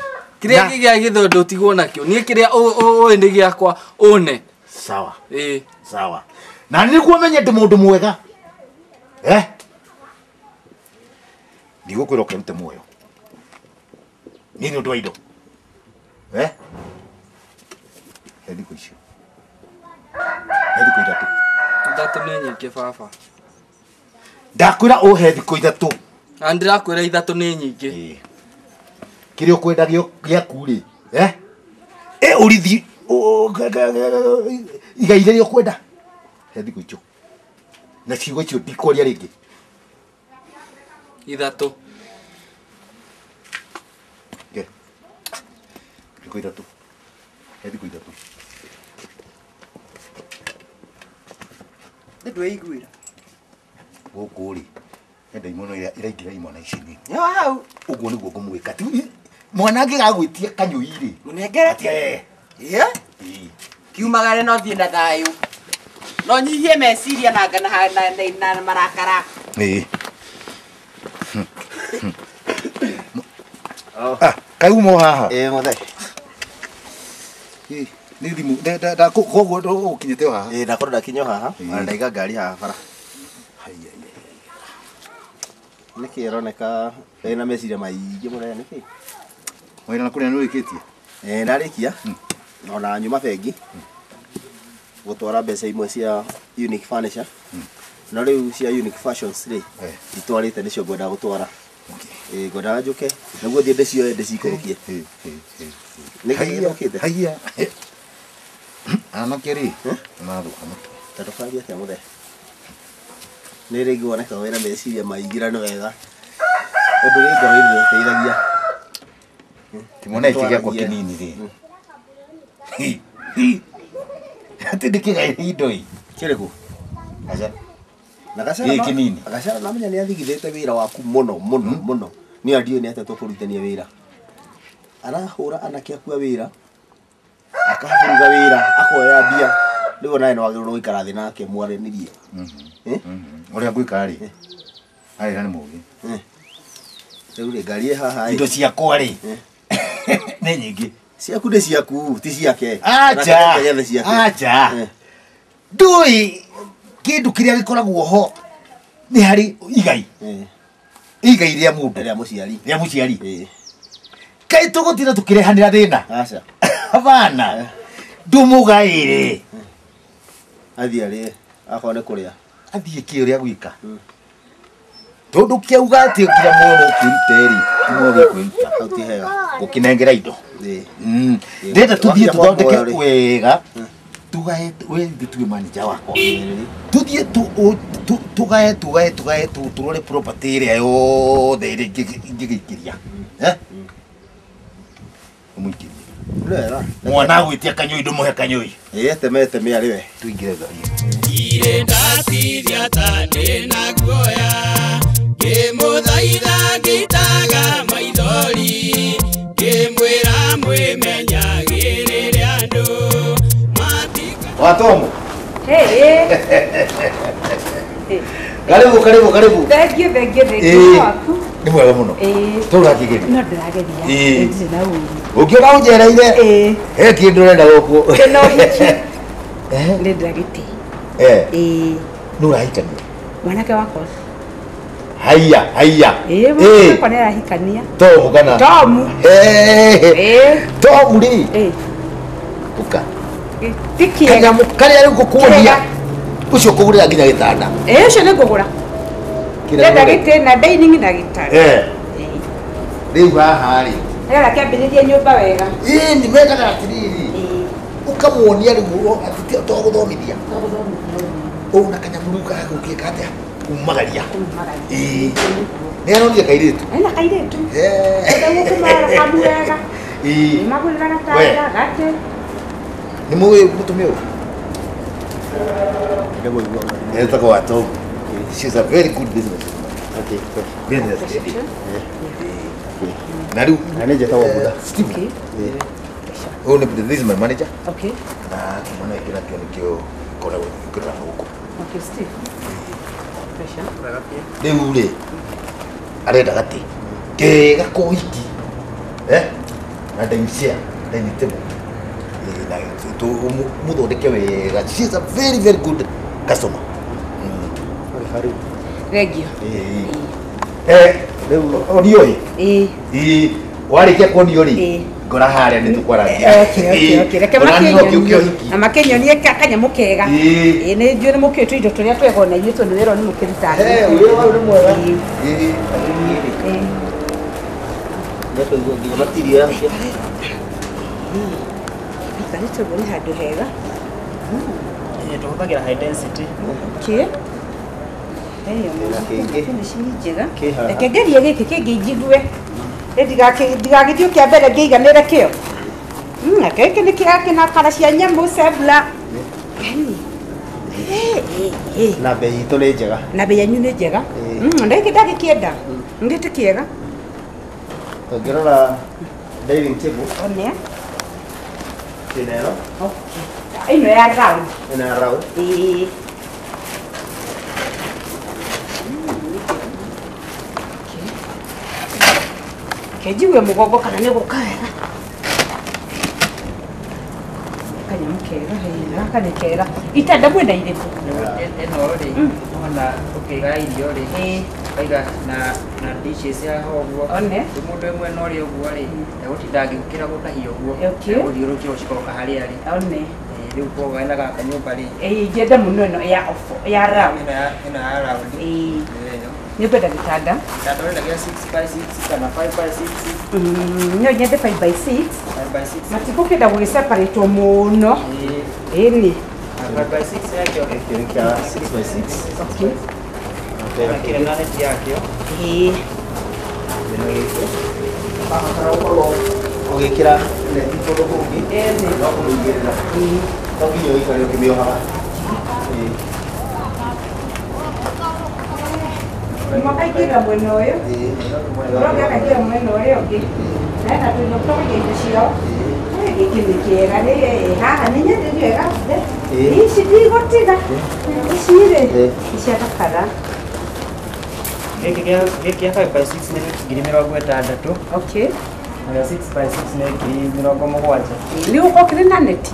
Kĩrĩa gĩ gĩa gĩthendũ tigwo nakĩo. Niĩ kĩrĩa ũĩ nĩ gĩakwa ũne. Sawa. Ĩĩ. Sawa. Na nĩguo menye ndĩ mũndũ mwega. Eh? Ndigũkwĩra ũkerute muoyo. Niĩ nĩ ũndũ wa indo. Eh? He thikũ icio. He thikũ ithatũ. Ithatũ nĩ nyingĩ baba. Ndakwĩra ũhe thikũ ithatũ. Na ndĩrakwĩra ithatũ nĩ nyingĩ. Kĩrĩa ũkwenda gĩaku rĩ, eh? Ĩ ũrithi igai rĩrĩa ũkwenda. He thikũ icio. Na ciugo icio ndikwaria rĩngĩ. Ithatũ. Nge. Thikũ ithatũ. He thikũ ithatũ. Nĩ ndwĩiguĩra. Gũkũ rĩ, he ndaimono ĩraingĩra imwana ici nini. Yo hau. Ũguo nĩguo ngũmwĩka. Ti mwana angĩgagwĩtia kanyũi rĩ. Mũnengere. Ate. Ĩĩ. Kiumagare no thiĩ na thayũ. No nyihie meciria na na marakara. Ĩĩ. Ah, kaĩ uma o haha? Ĩĩ mũthee. Ĩĩ, nĩ thimũ koguo ũkinyĩte o haha? Ĩĩ ndakorwo ndakinya o haha, ona ndaiga ngari haha bara. Nĩkĩ ĩroneka ĩna meciria maingĩ mũno nĩkĩ? Wĩra na kũrĩa nĩ ũrĩkĩtie? Ĩĩ ndarĩkia. Ona nyuma bengi gũtwara mbeca imwe cia Unique Furniture. No rĩu cia Unique Fashions rĩ, nditwarĩte nĩcio ngwenda gũtwara. Ĩĩ ngwendaga njũke nĩguo thiĩ ndĩcioe ndĩcikũrũkie. Nĩ kĩĩ gĩthũkĩte? Haiya. Anake rĩ, mathũka mũtwe. Ta ndũkarie atĩa mũthee. Nĩ rĩngĩ woneka wĩna meciria maingĩranu wega. Ũndũ wĩ ngoro-inĩ ũteithagia. Kĩmwana gĩkĩ gĩakwa kĩnini rĩ. Atĩ ndĩkĩgaĩre indo ĩ. Kĩrĩkũ? Aca. Na Gacara Gĩkĩ kĩnini. Gacara namenya nĩ athigithĩte wĩra waku mũno mũno mũno. Niĩ ndiũĩ nĩ atĩa tũkũrutithania wĩra. Arahũra anake aku a wĩra, akaburuga wĩra, akoya mbia. Rĩu nawe nĩ wagĩrĩirwo gũikara thĩ nake mwaranĩrie. Ũrĩa ngwĩka rĩ, arĩra nĩ mũgĩ. Rĩu rĩ, ngari ĩ haha ĩ. Indo ciakwa rĩ, nĩ nyingĩ. Ciaku nĩ ciaku, ti ciake. Acha. Nake ciake. Acha. Ndũĩ kĩndũ kĩrĩa gĩkoragwo ho nĩ harĩ igai. Igai rĩa mũndũ. Rĩa mũciari. Rĩa mũciari. Kaĩ tũgũtinda tũkĩrehanĩra thĩna? Aca. Hapana. Ndũmũgaĩre. Athiĩ arĩe, akorwo nĩ kũrĩa. Athiĩ kĩ ũrĩa gwĩka. Tondũ kĩauga atĩ nginya mwana ũkĩrute rĩ, ti mwana ũkwĩruta. Hau ti hega. Gũkĩnengera indo. Ndĩrenda tũthiĩ tũthondeke wega. Tugae we ndĩtue manager wakwa. Tũthiĩ tugae tugae tugae tũrore property ĩrĩa yothe ĩrĩa ingĩgĩikĩria. Ũmũikĩrie. Wega. Mwana agwĩtia kanyũi ndũmũhe kanyũi. Ĩĩ teme teme arĩ we. Tũingĩre ngari. Irĩ ndatithia ta ndĩna guoya, ngĩmũthaitha ngĩitaga maithori, ngĩmwĩra mwĩmenyagĩrĩre andũ matika. Watomo. Hey. Karibu karibu karibu. Thank you, thank you, thank you. Waku. Nĩ mwega mũno. Tũrakĩgeria. No ndĩrageria. Ndirĩ na ũru. Ũngĩona ũnjereire. He kĩndũ ũrenda gũkũ. Kĩno hiki. Ndĩrenda gĩtĩ. Nĩ ũrahikania? Mwanake wakwa. Haiya, haiya. Mwanake wakwa nĩ arahikania. Tomu kana? Tomu. Tomu rĩ. Ũka. Ti kĩega. Kanyamũ karĩa rĩu ngũkuonia. Ũcio ũkũgũrĩra nginya gĩtanda. Ũcio nĩ ngũgũra. Ndĩrenda gĩtĩ na dining na gĩtanda. Rĩu haha rĩ. Nĩgetha kĩambĩrĩrie nyũmba wega. Ĩĩ nĩ mendaga atĩrĩrĩ. Ũkamuonia rĩu atĩ to gũthomithia. Ũũ na kanyamũ rĩu gagũkĩka atĩa? Kumagaria. Ĩĩ. Nĩ aronire kairĩtu. Ena kairĩtu. Ndagũkũmara kamu wega. Ĩĩ. Nĩmagũrĩra gatanda gake. Nĩ mũĩ mũtumia ũyũ? Etagwo Watomu. She's a very good business. Okay. Business lady. Na rĩu na nĩ njĩtagwo Buddha. Steve. Oh, this is my manager. Okay. Na kĩmwana gĩkĩ nakĩo nĩkĩo gĩkoragwo gĩkĩrora gũkũ. Okay, Steve. Pressure. Rĩu rĩ, arenda gatĩ kega kũhiki. Na dining chair, dining table. Na mũthondeke wega. She's a very very good customer. Thank you. Rĩu onio ĩ? Ĩĩ. Warĩkia kuonio rĩ, ngora harĩa nĩ tũkwaragia. Okay. Reke makĩnyonie. Na makĩnyonie kanyamũ kega. Ĩĩ nĩ njũĩ nĩ mũkĩũĩ indo tũrĩa twega ona ithuĩ tondũ wĩra nĩ mũkĩrutaga. Wĩra wau nĩ mwega. Ĩĩ. Nĩkũigua nginya matirio yake. Ikarĩte ũguo nĩ handũ hega. Tũhũthagĩra high density. Okay. Njega. Reke ngerie gĩkĩ kĩngĩ njigue. Ndigagĩthiĩ kĩa mbere ngĩiganĩre kĩo. Gĩkĩ nĩ kĩega kĩna kara cia nyamũ cebla. Na bei itũ nĩ njega. Na bei yanyu nĩ njega. Ndagĩkĩ ndagĩkĩenda. Ngĩtĩ kĩega. Tũngĩrora dining table. One. Kĩna ĩno. Okay. Ĩno ya round. Ĩno ya round. Ĩĩ. Kejiwe mugongo kana nĩ gũka wega. Kanyamũ kega gaka nĩ kega. Itanda mwĩna irĩkũ? Ĩno rĩ, wona ũkĩiga irio rĩ, ũkaiga na dishes haha ũguo. One. Rĩu mũndũ wĩ mwena ũrĩa ũguo rĩ, ndegũtinda agĩũkĩra gũtahia ũguo. Egũthiũrũrũkia gũcikoka harĩa arĩ. One. Rĩu koguo ena gaka nyũmba rĩ. Ĩĩ ingĩenda mũno ĩno ya ya round. Ĩno ya round. Ĩĩ. Nĩ ngwenda gĩtanda. Gĩtanda ũrenda gĩa 6x6 kana 5x6? No nyende 5x6. 5x6. Matigũkĩenda gũgĩseparĩtwo mũno. Ĩni. 5x6 yakĩo. Gĩkĩ nĩ kĩa 6x6. Okay. Kĩrĩ na neti yakĩo. Ĩĩ. Kĩno gĩkĩ. Wabatara gũkorwo ũgĩkĩra neti kũndũ kũngĩ, no kũmĩigĩrĩra. To nginya ũikare ũkĩmĩohaga. Ĩĩ. Makaingĩra mwena ũyũ. Ũrĩa ũngĩ akaingĩra mwena ũrĩa ũngĩ. Na hena tũnyũmba twa kũiga indo ciao. Gĩkĩ nĩ kĩega nĩ haha nĩ nyendete wega. Ici ndigũtiga. Ici rĩ nĩ cia thakara. Gĩkĩ gĩa 5x6 nĩ 60,000. Okay. Na gĩa 6x6 nĩ 70,000. Nĩ gũkorwo kĩrĩ na neti?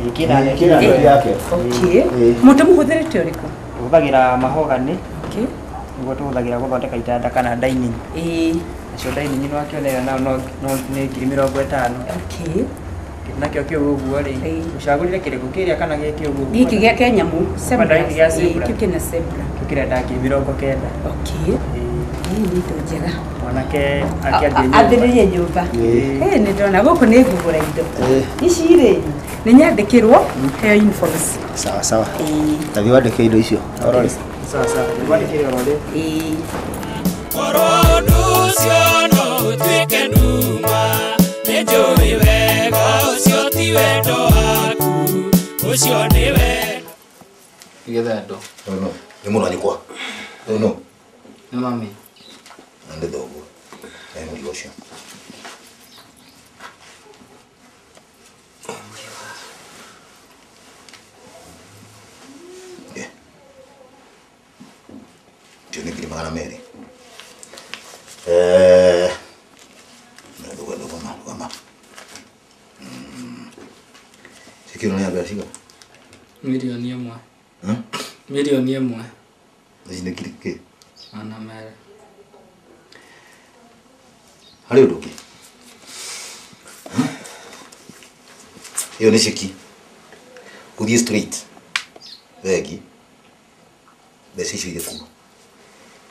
Ĩĩ kĩna neti. Kĩna neti yakĩo. Okay. Mũtĩ mũhũthĩrĩte ũrĩkũ? Tũhũthagĩra mahogany. Okay. Nĩguo tũhũthagĩra gũthondeka itanda kana dining. Ĩĩ. Nacio dining nĩ wakĩona ĩyo nayo no nĩ 50,000. Okay. Nakĩo kĩu ũguo rĩ, ũcagũrire kĩrĩkũ kĩrĩa kana gĩkĩ ũguo? Gĩkĩ gĩa Kenya mu. Zebra. Kĩu kĩna zebra. Kĩu kĩrenda 90,000. Okay. Ĩĩ nĩ indo njega. Mwanake akĩambia nyũmba. Ambĩrĩrie nyũmba. Ĩĩ nĩ ndona gũkũ nĩ ngũgũra indo. Ici rĩ nĩ nyandĩkĩrwo heo invoice. Sawa sawa. Tathiĩ wandĩke indo icio. Orore. Sawa sawa. Wandĩkĩre orore. Ĩĩ. Korwo ũndũ ũcio no ũtuĩke nduma, nĩ njũĩ wega ũcio ti wendo waku, ũcio nĩ wendo. Gĩthendo. No, nĩ mũno nyũkwa. No. Nĩ mami. Na nĩ thoguo. Nĩ mũrigo ũcio. Icio nĩ 200,000. Rũgama. Cikĩro nĩ mbeca cigana? 1,000,000. 1,000,000. Ici nĩ ngiri kĩ? 200. Harĩ ũndũ ũngĩ? Ĩyo nĩ ceki. Gũthiĩ straight. Bengi. Mbeca icio irĩ kuo.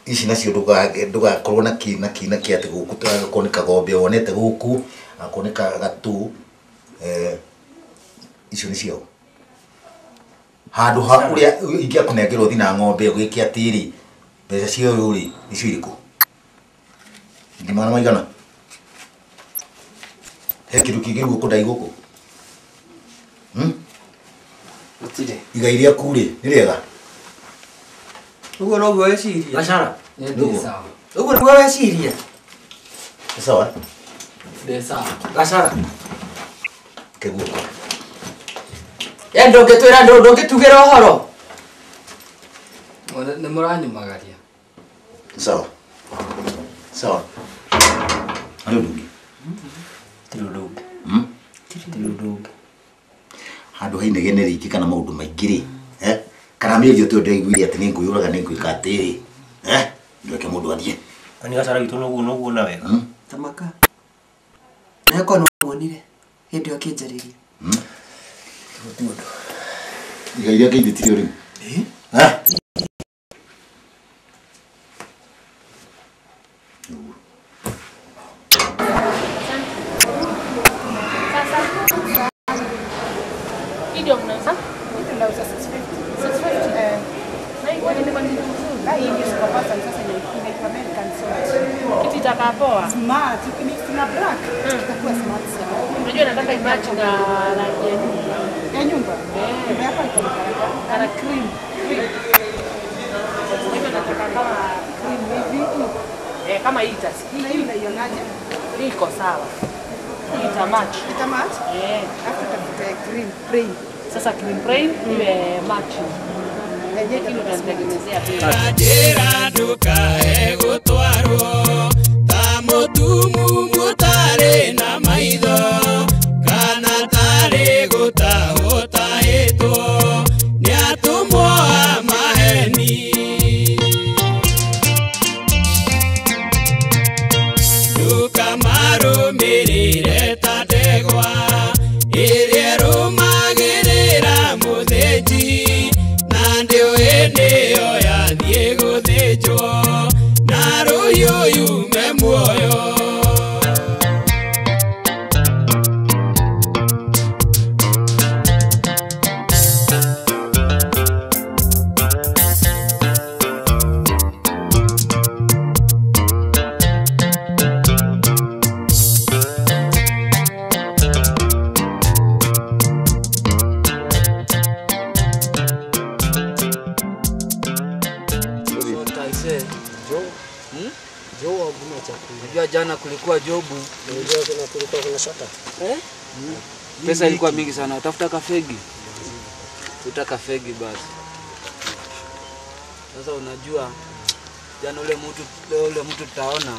Ici nacio ndũgakorwo na kĩ na kĩ na kĩ atĩ gũkũ agakorwo nĩ kagombe wonete gũkũ, agakorwo nĩ gatũ. Icio nĩ ciao. Handũ ha ũrĩa ingĩakũnengerwo ũthiĩ na ng'ombe ũgĩke atĩrĩ, mbeca cia ũyũ rĩ, nĩcio irĩkũ? 200,000? He kĩndũ kĩngĩ rĩu ũkũndai gũkũ? Gũtirĩ. Igai rĩaku rĩ, nĩ rĩega? Ũguo noguo weciria? Gacara. Ndĩ sawa. Ũguo nĩguo weciria? Nĩ sawa? Ndĩ sawa. Gacara. Kĩguo. Ye ndũngĩtwĩra ndũngĩtugĩra ũhoro? Nĩ mũranyumagaria. Sawa. Sawa. Harĩ ũndũ ũngĩ? Tirĩ ũndũ ũngĩ. Tirĩ ũndũ ũngĩ. Handũ ha inegene rĩingĩ kana maũndũ maingĩ rĩ, kana mĩario tũyo ndĩraiguire atĩ nĩ ngwĩyũraga nĩ ngwĩka atĩrĩ, ndũreke mũndũ athiĩ. Kwani Gacara witũ noguo noguo na wega? Tamaka. Na yakorwo nĩ wamwonire hĩndĩ ĩyo akĩnjarĩria. Ti ũndũ. Igai rĩake ithe tirĩo rĩu? Ĩĩ. Hii ndio mnauza? Hii tunauza 650. 650. Na hii kwani ni kwa nini nzuri? Na hii ndio super fast sasa inaitwa American salt. Kiti itakaa poa. Smart, ukimix na black itakuwa smart sana. Unajua nataka imatch na rangi ya nyumba. Ya nyumba? Nyumba yako iko na kana cream. Cream. Kwa hivyo nataka kama cream hivi. Kama hii itasikia. Na hii unaionaje? Hii iko sawa. Hii ita match. Ita match? Eh. Alafu tutafuta cream plain. Sasa cream plain iwe match. Lakini utanitengenezea pia. Njĩra ndũkae gũtwarwo ta mũtumumu ũtarĩ na maitho kana tarĩ gũtahwo ũtahĩtwo nĩ atũmwo a maheni. Ndũkamarũmĩrĩre ta ndegwa ĩrĩa ĩrũmagĩrĩra mũthĩnji na ndĩũĩ nĩyo yathiĩ gũthĩnjwo Ũyume muoyo. Unajua jana kulikuwa jobu. Unajua kuna kulikuwa kuna shata. Eh? Pesa ilikuwa mingi sana. Utafuta kafegi. Utaka fegi basi. Sasa unajua jana ule mtu leo ule mtu tutaona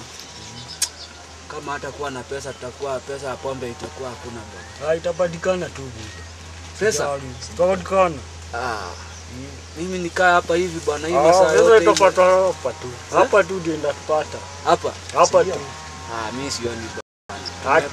kama hatakuwa na pesa tutakuwa pesa ya pombe itakuwa hakuna bwana. Ah, itapatikana tu. Pesa itapatikana. Ah. Mimi nikaa hapa hivi bwana hii masaa yote. Sasa itapata hapa tu. Hapa tu ndio inatupata. Hapa? Hapa tu. Ah, mimi sioni bwana.